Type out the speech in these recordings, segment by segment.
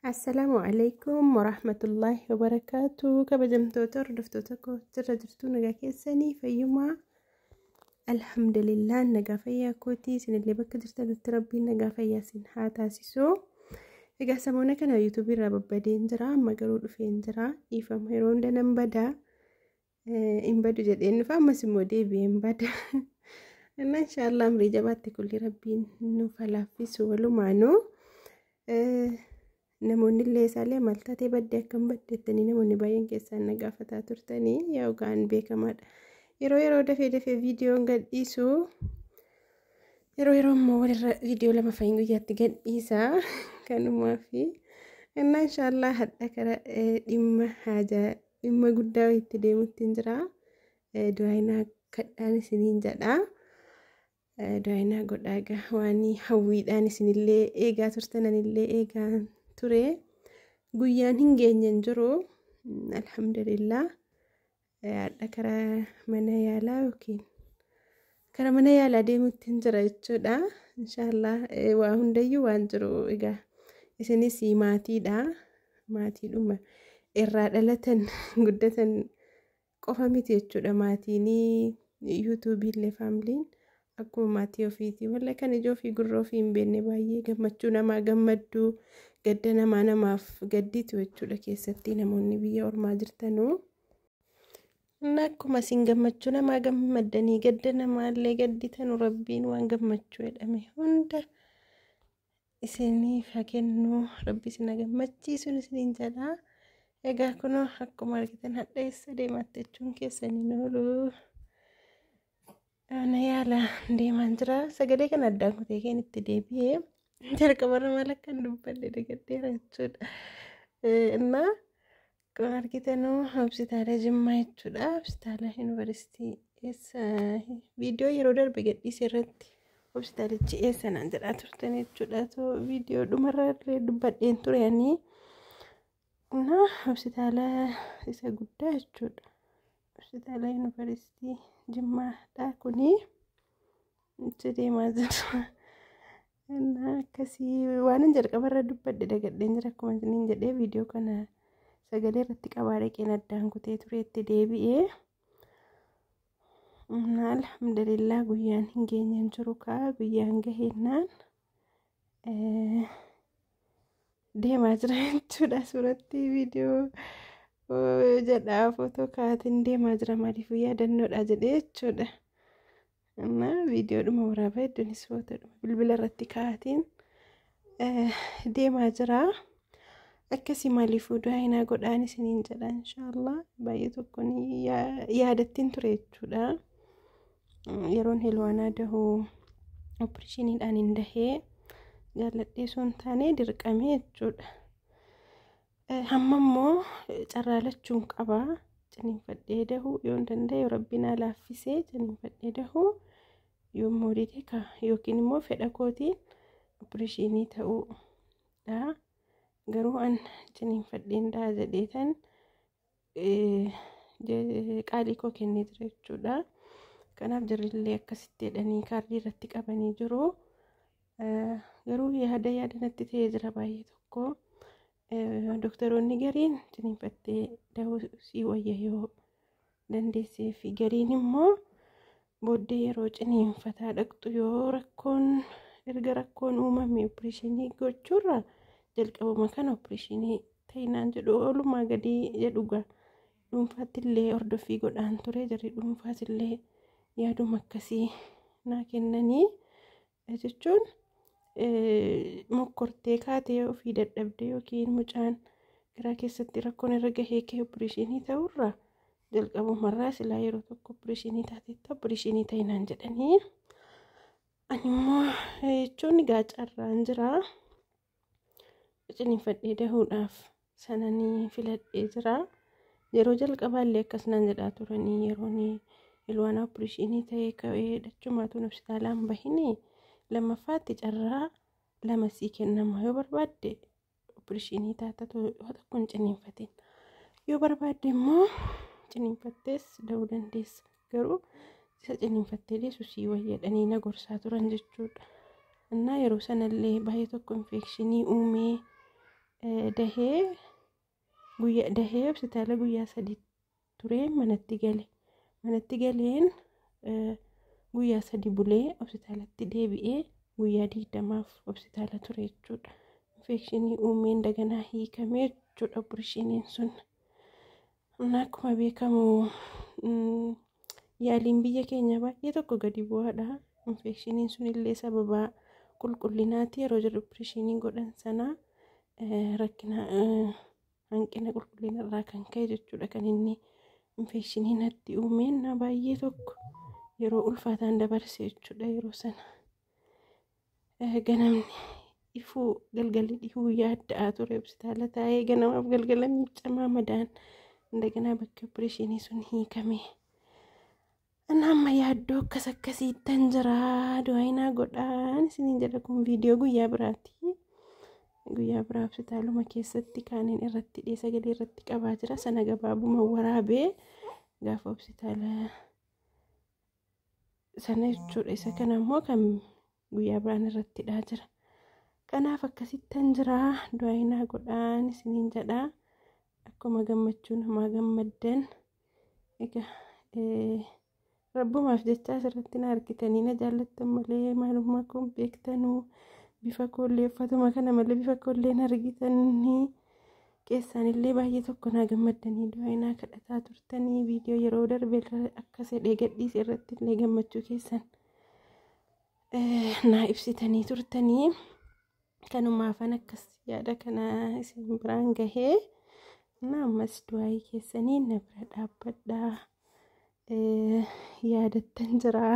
Assalaamu alaikum warahmatullaahi wabarakaatu. Kabajamtoota hordoftoota koo, jirra jirtuu? Nagaa keessanii? Fayyumaa? Alhamdulillah, nagaa fayyaa kootii. Isinillee bakka jirtanitti Rabbiin nagaa fayyaa isin haa taasisu. Egaa samoona kana yuutuubii irraa babbadeen jira, amma garuu dhufeen jira. Dhiifama, yeroo hunda nan badaa, hin badu jedheen dhufa, ammas immoo deebi'ee hin bada. Inna inshaallah amrii jabaatti kulli Rabbiin nuuf haa laaffisu walumaanuu. Namoonni illee isaallee maal taatee baddee, akkam baddeettanii namoonni baay'een keessaan na gaafataa turtanii, yaa gaan beekamaadha. Yeroo yeroo dafee dafee viidiyoon gadhiisu, yeroo yeroo immoo walirra viidiyoo lama fa'iin guyyaatti gadhiisa kanumaa fi innaa inshaallah hadha kara dhimma haajaa dhimma guddaa itti deemutti hin jira. Du'aayinaa kadhaan isiniin jedha. Du'aayinaa godhaa egaa, waan hawwiidhaan isinillee eegaa turtan anillee eegaa ture. Guyyaan hin geenye hin jiru. Alhamdulillah. Hadha karaa mana yaalaa yookiin karaa mana yaalaa deemutti hin jira jechuudha. Inshaallah waa hundayyuu waan jiru egaa isinis maatiidha. Maatiidhuma irraa dhalatan guddatan qofa miti jechuudha. Maatiin yuutuubii illee faamiliin akkuma maatii ofiiti. Walla kan ija ofii gurra ofii hin beekne baay'ee gammachuu namaa gammadduu, gadda namaa namaaf gadditu jechuudha, keessatti namoonni biyya ormaa jirtanuu. Inni akkuma isin gammachuu namaa gammaddanii gadda namaallee gadditanu, Rabbiin waan gammachuu jedhame hunda isiniif haa kennu, Rabbi isin haa gammachiisuun isiniin jedha. Egaa kunoo akkuma argitan hadha eessa deematte jechuun keessaniin oolu. Mana yaala deemaan jira. Sagalee kana addaan kutee keen itti deebi'ee jalqabarra maal akkan dubbadhe dagadheera jechuudha. Innaa akkuma argitanuu hospitaala Jimmaa jechuudha. Hospitaala yuunivarsiitii eessa, viidiyoo yeroo darbe gadhiise irratti hospitaalichi eessa naan jedhaa turtan jechuudha. Viidiyoo dhumarra illee dubbadheen ture ani. Innaa hospitaala isa guddaa jechuudha. Hospitaala yuunivarsiitii Jimmaadha kuni. Itti deemaa jira. Innaa akkasii waan hin jalqabarra dubbadhe dagadheen jira, akkuma isiniin jedhee viidiyoo kana sagalee irratti qabaa dhaqeen addaan kutee ture itti deebi'ee. Innaa alhamdulillah guyyaan hin geenye hin jiru kaa, guyyaan gaheennaan deemaa jira jechuudha. Suuratti viidiyoo jedhaa footoo kaatiin deemaa jira, maaliif yaadannoodha jedhee jechuudha. Innaa viidiyoodhuma waraabaa hedduunis footoodhuma bilbila irratti kaatiin deemaa jira. Akkasii maaliifuu du'aayinaa godhaan isiniin jedha inshaallah. Baay'ee tokkoon yaadattiin ture jechuudha. Yeroon hilwaanaa dahuu opereeshiniidhaan hin dahee, jaalladhee osoo hin taane dirqamee jechuudha. Hamma immoo carraa lachuun qaba. Ciniinfadhee dahuu yoo hin danda'e, Rabbi naa laaffisee ciniinfadhee dahuu yommuu dide yookiin immoo fedha kootiin opereeshinii ta'uudha. Garuu an ciniinfadheen daha jedheetan qaalii koo kennee jira jechuudha. Kanaaf jarrillee akkasitti jedhanii kaardii irratti qabanii jiru. Garuu yaada yaada natti ta'ee jira baay'ee tokko. Dooktaroonni gariin ciniinfattee dahuu sii wayya yoo dandeessee fi gariin immoo booddee yeroo ciniinfataa dhaqxu yoo rakkoon erga rakkoon uumame opereeshinii gochuurra jalqabuma kana opereeshinii ta'inaan jedhu, oolumaa gadi jedhu gaa. Dhuunfaatti illee hordoffii godhaan ture, jarri dhuunfaas illee yaaduma akkasii naa kennanii jechuun mokkortee kaatee ofii dadhabdee yookiin mucaan garaa keessatti rakkoon irra gahee kee opereeshinii ta'urra jalqabumarraa silaa yeroo tokko opereeshinii taateetta opereeshinii ta'inaan jedhanii. Ani immoo jechuun egaa carraan jira. Ciniinfadhee dahuudhaaf sananii filadhee jira. Yeroo jalqabaallee akkas naan jedhaa turanii, yeroon ilwaana opereeshinii ta'ee ka'ee dhachumaatuun hospitaalaan bahini lammaffaatti carraa lama sii kennama, yoo barbaadde opereeshinii taata yoo tokko hin ciniinfatin, yoo barbaadde immoo ciniinfattees dahuu dandeessa, garuu isa ciniinfattee deessu sii wayya jedhanii na gorsaa turan jechuudha. Innaa yeroo sanallee baay'ee tokko infekshinii uumee Dahee guyyaa dahee hospitaala guyyaa 3 turee manatti gale. Manatti galeen guyyaa 3 bulee hospitaalatti deebi'ee guyyaa 20f hospitaala ture jechuudha. Infekshinii uumeen daganaa hiikamee jechuudha opereeshiniin sun. Akkuma beekamu yaaliin biyya keenya baay'ee tokko gadi bu'aadha. Infekshiniin sun illee sababa qulqullinaati yeroo jedhu opereeshinii godhan sana rakkina hanqina qulqullina irraa kan ka'e jechuudha kan inni infekshinii natti uumeen na baay'ee tokko yeroo ulfaataan dabarse jechuudha yeroo sana. Ganamni ifuu galgalli dhihuu yaadda'aa ture hospitaala taa'ee ganamaaf galgala miicamaa madaan indaganaa bakki opereeshinii sun hiikame. Amma yaaddoo akkas akkasiittan jira, du'aayinaa godhaan isiniin jedha. Kun viidiyoo guyyaa biraati. Guyyaa biraa hospitaaluma keessatti kaaniin irratti hidhee sagalee irratti qabaa jira. Sana gabaabuma waraabee gaafa hospitaala sana jechuudha. Isa kana immoo kan guyyaa biraan irratti hidhaa jira. Kanaaf akkasittan jira, du'aayinaa godhaan isiniin jedha. Akkuma gammachuu namaa gammaddan egaa rabbumaaf jecha asirratti na argitanii na jaallattan malee maalummaa koon beektanuu, bifa koollee uffatuma kana malee bifa koollee na argitanii keessaan illee baay'ee tokko naa gammaddanii du'aayinaa kadhataa turtanii, viidiyoo yeroo darbe akka sedhee gadhiise irratti illee gammachuu keessan naa ibsitanii turtanii. Kanumaafan akkas yaada kana isin biraan gahee na ammas du'aayii keessanii na bira dhaabbadhaa. Yaadattan jira,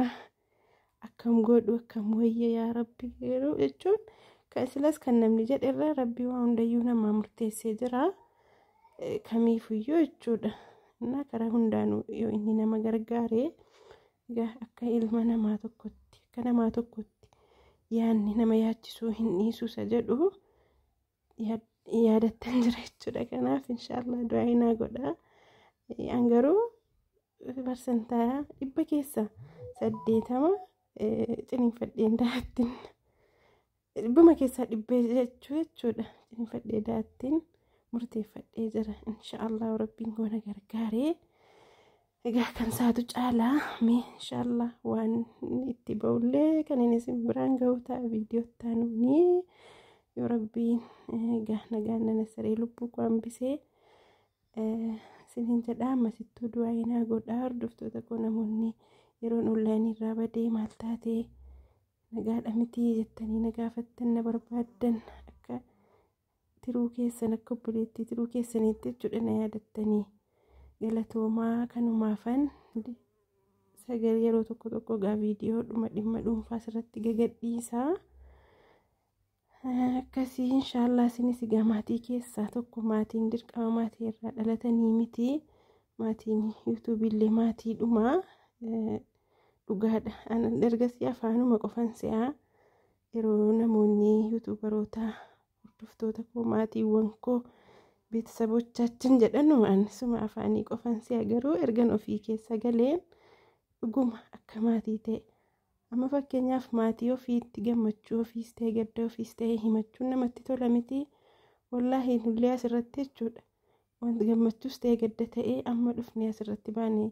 akkam godhu, akkam wayya, yaa rabbi yeroo jechuun kan silas kan namni jedhe irra rabbi waa hundayyuu namaa murteessee jira kamiifuyyuu jechuudha. Innaa karaa hundaanuu yoo inni nama gargaare, egaa akka ilma namaa tokkotti, akka namaa tokkotti yaanni nama yaachisuu hin dhiisu isa jedhu yaadattan jira jechuudha. Kanaaf inshaallah du'aa godhaa. An garuu 100% keessa 80 ciniinfadheen daattiin, dhibbuma keessaa dhibbee jechuu jechuudha, ciniinfadhee daattiin murteeffadhee jira. Inshaallah rabbiin goona gargaaree egaa kan saatu caalaa mee inshaallah waan itti ba'ullee kan inni isin biraan ga'u ta'a viidiyoo taanuuni, yoo rabbiin egaa nagaan nana saree lubbuu koo hambisee isiniin jedha. Ammasittuu du'aa godhaa, hordoftoota koo. Namoonni yeroon onlaayinii irraa badee maal taatee, nagaadha mitii jettanii na gaafattan, na barbaaddan, akka tiruu keessan, akka obboleettii tiruu keessaniitti jechuudha na yaadattanii, galatoomaa. Kanumaafan sagalee yeroo tokko tokko gaa viidiyoo dhuma dhimma dhuunfaa asirratti gagadhiisaa. Akkasii inshaallah isinis egaa maatii keessaa tokko. Maatiin dirqama maatii irraa dhalatanii miti, maatiin yuutuubiillee maatii dhumaa dhugaadha. Ergasii afaanuma qofan se'aa yeroo namoonni yuutuubaroota hordoftoota koo, maatiiwwan koo, ቤተሰቦቻችን jedhanu anisuma afaanii qofan se'a. Garuu ergan ofii keessa galeen dhuguma akka maatii ta'e. Amma fakkeenyaaf maatii ofiitti gammachuu ofiis ta'e gadda ofiis ta'e himachuun namatti tola miti? Wallaahi nullee asirratti jechuudha wanti gammachuus ta'e gadda ta'e amma dhufnee asirratti baane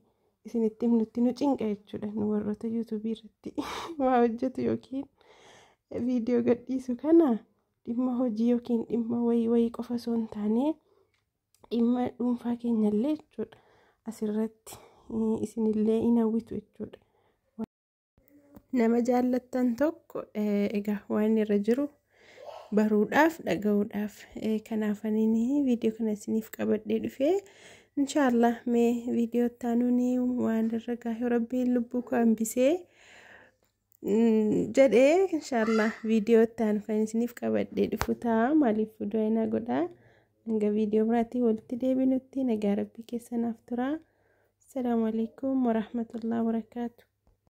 isinitti himnutti nu cinqa jechuudha. Nu warroota yuutuubii irratti waa hojjetu yookiin viidiyoo gadhiisu kana dhimma hojii yookiin dhimma wayii wayii qofa osoo hin taane dhimma dhuunfaa keenyallee jechuudha asirratti isinillee in hawwitu jechuudha. Nama jaallattan tokko egaa waan irra jiru baruudhaaf, dhaga'uudhaaf kanaafaniin viidiyoo kana isiniif qabadhee dhufee. Inshaallah mee viidiyoo taanuun waan irra gaahee rabbiin lubbuu koo hambisee jedhee inshaallah viidiyoo taanu kan isiniif qabadhee dhufu ta'a. Maaliif du'aa godhaa. Hanga viidiyoo biraatti walitti deebinutti nagaa rabbii keessanaaf tura. Assalaamu alaikum warahmatullahi wabarakaatu.